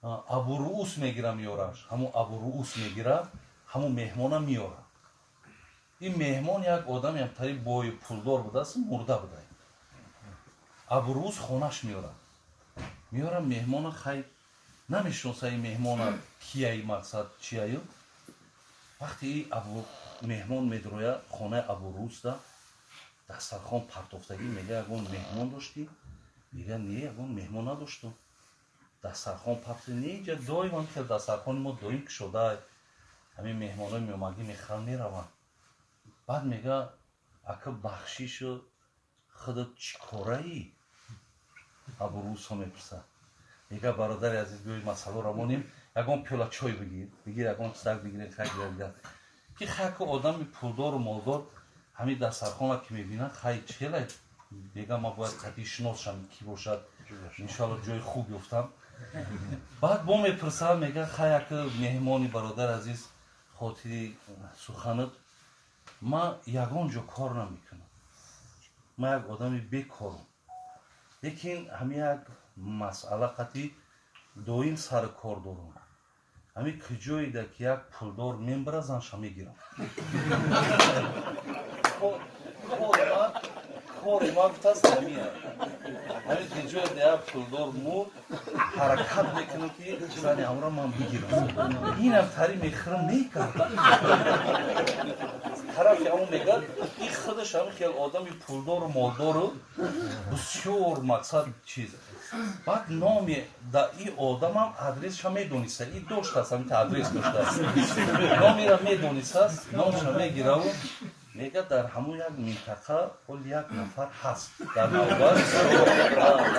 Абуруус мегира, меёраш. Ҳамун Абуруус мегира, ҳамун меҳмона меёра. Ин меҳмон як одаме тари бою пулдор будааст, мурда буда. Абуруус хонаш меёра, меёра меҳмона. Хай, намешиноса ин меҳмона кияи, мақсад чияю. Вақте и абу меҳмон медроя хонаи Абуруусда, дастархон партофтагӣ. Мега: «Ягон меҳмон доштӣ?» Мега: «Не, ягон меҳмон надоштум». Дастархон партофта. «Не, иҷа доим ҳам хел дастархони мо доим кушода, ҳамин меҳмонои меомагӣ мехӯранд, мераванд». Баъд мега: «Ака, бахшишу, худат чӣ кораӣ?» Абурусҳо мепурсад. Мега: «Бародари азиз, биёи, масъаларо монем, ягон пиёла чой бигир, бигир, ягон чизак бигир». Хай, дигар ки хайку одами пулдору молдор ҳамин дастархона ки мебинад, хай, чела мега: «Ма бояд қатъи шинос шам, ки бошад, иншоалло ҷои хуб ёфтам». Баъд бо мепурсад, мега: «Хай, ака меҳмони бародари азиз, хотири суханат, ман ягон ҷо кор намекунам, ман як одами бекорам, лекин ҳамин як масъала қатъи доим сари кор дорам. Ҳамин куҷоеда ки як пулдор мембара, занша мегирам. Кори ман, гуфтааст, ҳамия. Ҳамин куҷоеда як пулдор мурд, ҳаракат мекунам, ки зани ҳамро ман бигирам. Инам тари мехӯрам, мекард тарафи ҳамон». Мегӯяд, ин худаш ҳамин хел одами пулдору молдору бисёр мақсад чиз. Баъд номи да и одамам, адресша медониста, и доштааст, ҳамин адрес доштааст, номира медонистааст. Номша мегираву мега: «Дар ҳамон як минтақа ҳол як нафар ҳаст, дар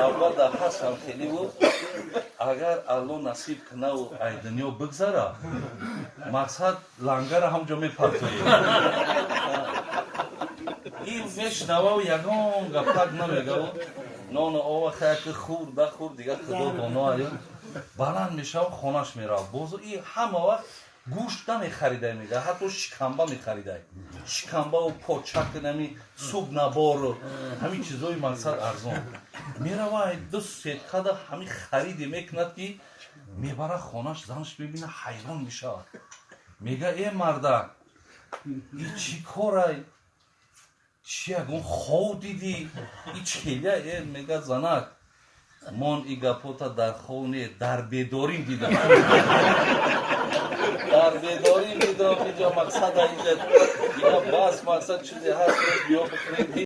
навбат дар ҳаст, ҳам хеле буд. Агар Алло насиб кунаву ай дунё бигзара, мақсад, лангара ҳамҷо мепартоем». Ин мешунавау, ягон гапак намегаву, нону ова хаяки хӯрд, дахӯрд, дигар худо доно. Аю баланд мешава, хонаш меравад. Бозу и ҳама вақт гӯшт намехаридай, мега, ҳатто шикамба мехаридай, шикамбаву почак, нами суп набору ҳамин чизои, мақсад, арзон. Мерава, ду сеткада ҳамин хариде мекунад, ки мебара хонаш. Занаш мебина, ҳайрон мешавад, мега: «Э, мардак, и чӣ корай? Чи, ягон хов дидӣ? И челия?» «Э, мега, занак, мон и гапота дар хов не, дар бедорим дидам, дар бедорим дидам. Инҷа мақсада, инҷа дига бас, мақсад, чизе ҳаст, биё бихӯрем».